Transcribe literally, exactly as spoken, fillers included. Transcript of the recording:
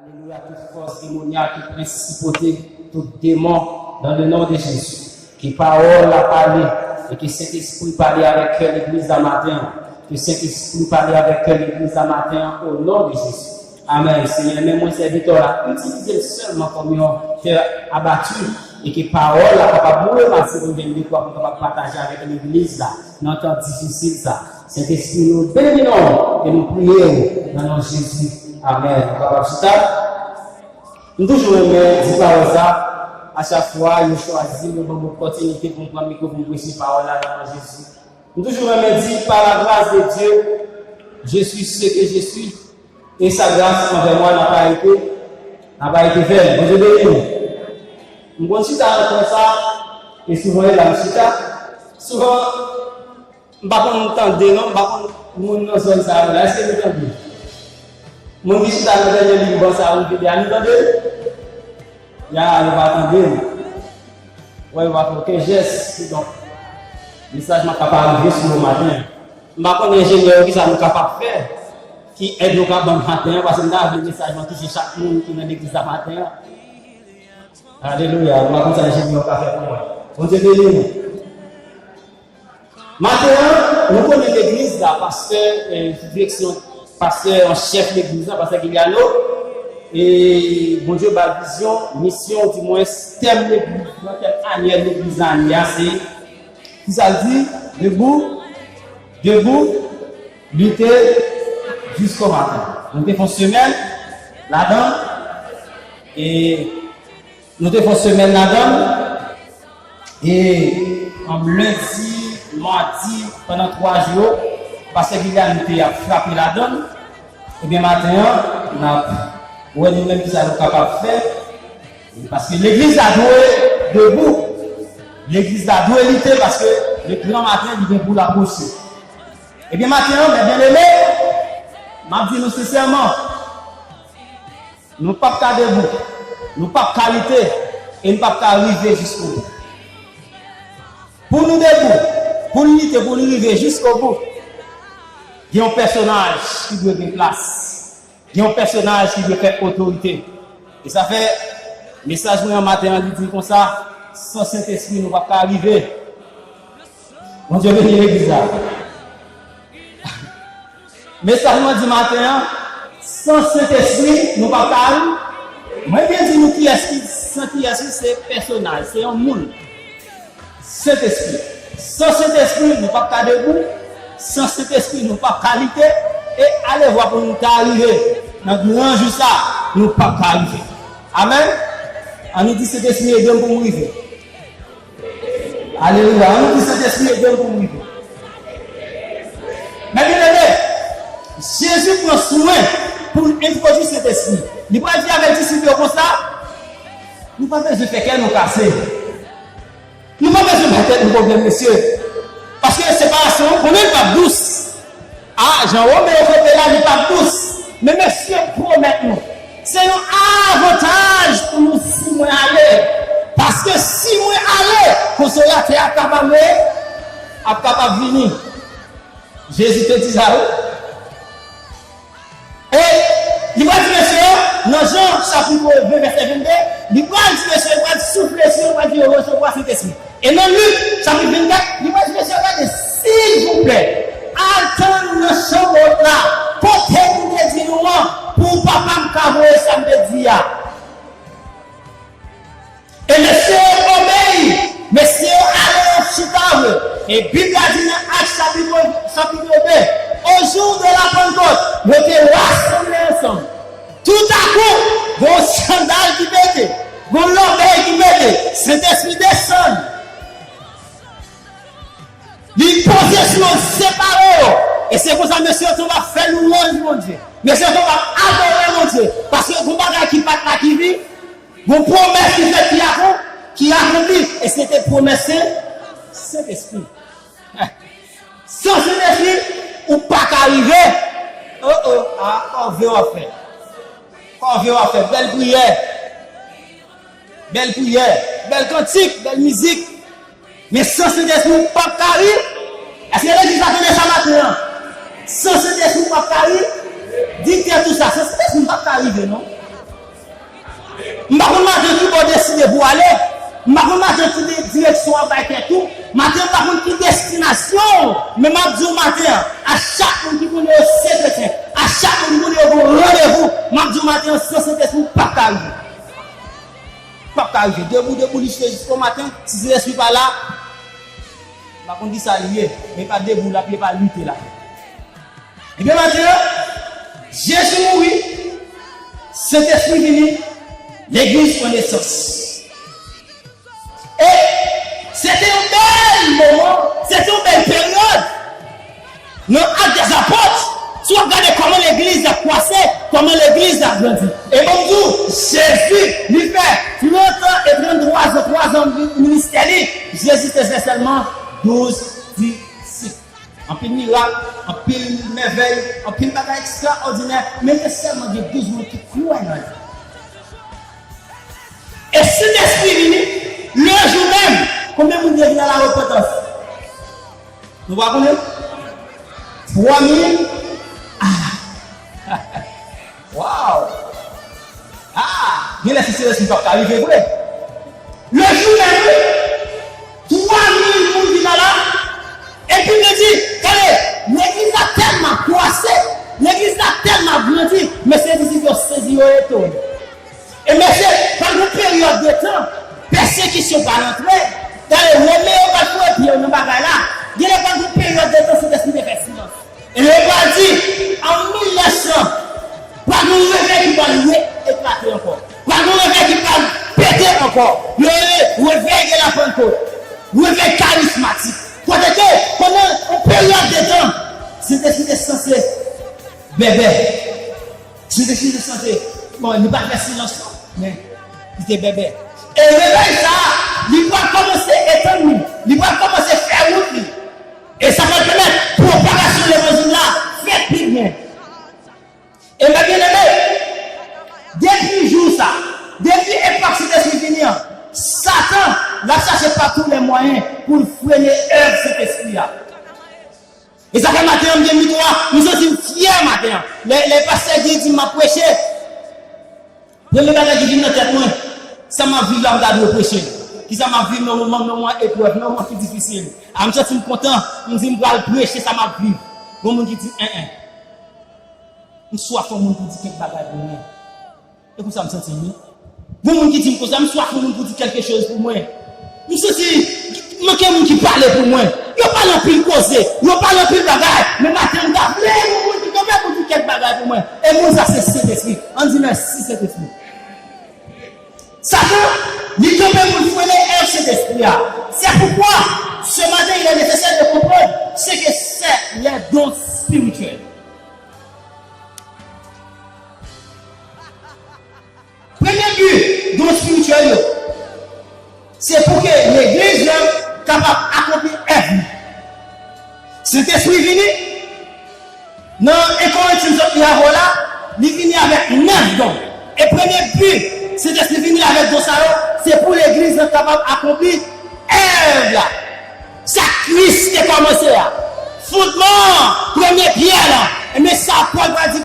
Alelouya, tout fòs demonyak, tout prensipalite, tout demon, dans le nom de Jésus. Ke pawòl la pale, e ke Sentespri pale avèk kè legliz la maten an. Ke Sentespri pale avèk kè legliz la maten an, o non de Jezi. Amèn. Senyè, men mwen sèvitè w la, itilize m sèlman kòm yon kè abati, e ke pawòl la kapab boule mase pou vin dekwa pou kapab pataje avèk legliz la nan tan difisil sa. Sentespri, nou beni non w e nou priye w nan non Jezi. Amèn. Nou kapab chita. M toujou renmen di pawòl sa. A chak fwa yo chwazi m, yo ban m opòtinite pou m pran mikwo pou m preche pawòl la nan non Jezi. M toujou renmen di, par la grâce de Dieu, je suis ce que je suis, et sa grâce envers moi n'a pas été, n'a pas été vaine. Bondye beni nou. M konn chita nan kwen sa, e souvan e la m chita. Souvan, m pa konn tande non, m pa konn moun nan zòn sa yo la. Èske nou tande? Moun ki chita nan dènye liy ban sa yo, rive de a, nou tande? Ya, yo pa tande m. Wè, yo pa fè okenn jès. Kidonk, mesaj mwen ka pa rive sou yo maten. M pa konnen enjenyè yo kisa nou kapab fè, ki èd nou ka ban m maten an, paske m ta vle mesaj mwen touche chak moun ki nan legliz la maten an. Alelouya, m pa konn sa enjenyè yo ka fè pou mwen. Bondye beni nou. Maten an, nou konnen legliz la, pastè, eh, sou direksyon pastè an chèf legliz la, pastè Giuliano, e Bondye ba l vizyon, misyon, dimwens, tèm legliz la, tèm anyèl legliz la ane a, se, kisa l di? Debout, debout, lutter jusqu'au matin. Nou te fè yon semèn ladan, e Nou te fè yon semèn ladan l, e, um, lendi, madi, pandan twa jou yo, pastè Giuliano te ap frape ladan l. Ebyen, maten an, n ap wè nou menm kisa nou kapab fè. Paske legliz la dwe debout. Legliz la dwe lite paske le gran maten, li gen pou l apwoche. Ebyen, maten an, mè byeneme, m ap di nou sensèman, nou p ap ka debout, nou p ap ka lite, e nou p ap ka rive jiskobou. Pou nou debout, pou nou lite, pou nou rive jiskobou, gen yon pèsonaj ki dwe gen plas. Gen yon pèsonaj ki dwe fè otorite. E sa fè, mesaj mwen an maten an, li di konsa, san Sentespri, nou p ap ka rive. Bondye beni legliz la. Mesaj mwen di maten an, san Sentespri, nou p ap ka rive. Mwen byen di nou kiyès ki, san kiyès ki se pèsonaj, se yon moun. Sentespri. San Sentespri, nou p ap ka debout. San Sentespri, nou p ap ka lite. E alevwa pou nou ta rive nan gran jou sa, nou p ap ka rive. Amèn. Ann nou di, Sentespri, ede m pou m rive. Alelouya. Ann nou di, Sentespri, ede m pou m rive. Mè byeneme, Jezi pran swen pou l entwodui Sentespri. Li pral di avèk disip yo konsa, nou pa bezwen fè kè nou kase. Nou pa bezwen bay tèt nou pwoblèm, mesye. Paske separasyon an, konnen l p ap dous. A, jan Wome yo kanpe la, li p ap dous. Men mesye pwomèt nou, se yon avantaj pou nou si mwen ale. Paske si mwen ale, Konsolatè a ap kapab, ap kapab vini. Jezi te di sa, wi. E li pral di mesye yo, nan Jan chapit ven, vèsè vennde, li pral di mesye yo, li pral soufle sou yo, li pral di yo resevwa Sentespri. E nan Lik chapit vennkat, li pral di mesye yo, gade, silvouplè, al tann nan chanm wòt la, kote m te di nou an, pou Papa m ka voye sa m te di a. E mesye yo obeyi, mesye yo ale, yo chita vre. E Bib la di nan Ak chapit, chapit de, o jou de la Pannkòt, yo te rasanble ansanm. Toutakou, gon sandal ki pete, gon lòbèy ki pete, Sentespri desann. Li poze sou yo, separe yo. E se konsa mesye yo tonbe ap fè lwanj Bondye. Mesye yo tonbe ap adore Bondye. Paske gon bagay ki pa t la ki vin, gon pwomès ki fèt ki akon-, ki akonpli. E se te pwomès Sen-, Sentespri. San Sentespri, ou pa ka rive. Oh, oh, a, kòve w ap fè. Kòve w ap fè. Bèl priyè. Bèl priyè. Bèl kantik. Bèl mizik. Men san Sentespri, ou p ap ka rive. Èske legliz la tande sa maten an? San Sentespri, ou p ap ka rive. Di tèt ou sa, san Sentespri, m p ap ka rive, non. M pa konn maten ki bò w deside pou w ale. M pa konn maten ki di-, direksyon w ap bay tèt ou. Maten, m pa konn ki destinasyon w. Men m ap di w maten an, a chak moun ki konnen yo se kretyen, a chak moun ki konnen yo gen yon randevou, m ap di w maten an, san Sentespri, w p ap ka rive. W p ap ka rive. Debout, debout, lite jiskomaten. Si Sentespri pa la, m pa konn kisa l ye, men pa debout l ap ye, pa lite l ap ye. Ebyen, maten an, Jezi mouri, Sentespri vini, legliz pran nesans. E se te yon bèl moman, se te yon bèl peryòd. Nan Actes des Apôtres, si w ap gade kòman legliz la kwase, kòman legliz la grandi. E ban m di w, Jezi, li fè trant an e tranntwa zan, twa zan ministè li, Jezi te fè sèlman douz disip. Anpil mirak, anpil mèvèy, anpil bagay ekstraòdinè, men te sèlman gen douz moun ki kwè nan li. E Sentespri vini, lejou menm, konbyen moun gen vin a la repantans? Nou pa konnen? Twa mil? Ah! Waw! Ah! Genlè si Sentespri p ap ka rive vre. Lejou menm, wi! Twa mil moun vin la la. Epi yo di, tande, legliz la tèlman kwase, legliz la tèlman grandi, mesye disip yo sezi, yo etone. E mesye, pandan yon peryòd de tan, pèsekisyon pral antre. Tande, Wome yo pral foure pye yo nan bagay la. Genlè pandan yon peryòd de tan, Sentespri te fè silans. E yo pral di, an mil nèf san, pral gen yon revèy ki pral re-, eklate ankò. Pral gen yon revèy ki pral pete ankò. Yo rele revèy de la Pannkot. Revèy karizmatik. Kote ke, pandan yon peryòd de tan, Sentespri te sanse bèbè. Sentespri te sanse, bon, li pa fè silans non, men li te bèbè. E revèy sa a, li pral kòmanse etann li. Li pral kòmanse fè wout li. E sa pral pèmèt pwopagasyon levanjil la fèt pi byen. E mè byeneme, depi jou sa, depi epòk Sentespri vini an, Satan, l ap chache pa tou lè mwayen pou l frene èv Sentespri a. E sa fè maten an, m gen mikwo a, m santi m fyè maten an. Lè, lè pastè Guy di m ap preche, premye bagay ki vin nan tèt mwen, sa m ap viv la, m ta dwe preche l. Kisa m ap viv nan moman, nan moman eprèv, nan moman ki difisil. A, m santi m kontan, m di m pral preche sa m ap viv. Gon moun ki di, en, en. M swaf yon moun pou di kèk bagay pou mwen. E konsa m santi m, wi. Gon moun ki di m konsa, m swaf yon moun pou di kèlke choz pou mwen. M santi manke moun ki pale pou mwen. Yo pale anpil koze, yo pale anpil bagay, men maten m ta vle yon moun ki kanpe pou di kèk bagay pou mwen. E moun sa se Sentespri. Ann di mèsi Sentespri. Satan, li kanpe pou l frene èv Sentespri a. C'est pourquoi, ce matin, il est nécessaire de comprendre ce que c'est les dons spirituels. Premye bi don espirityèl yo, se pou ke legliz la kapab akonpli èv li. Sentespri vini, nan en Korentyen m sot li avè w la, li vini avèk nèf don. E premye bi Sentespri vini avèk don sa yo, se pou legliz la kapab akonpli èv la. Sa Kris te kòmanse a. Fondman an, premye pyè lan. Ebyen sa Pòl pral di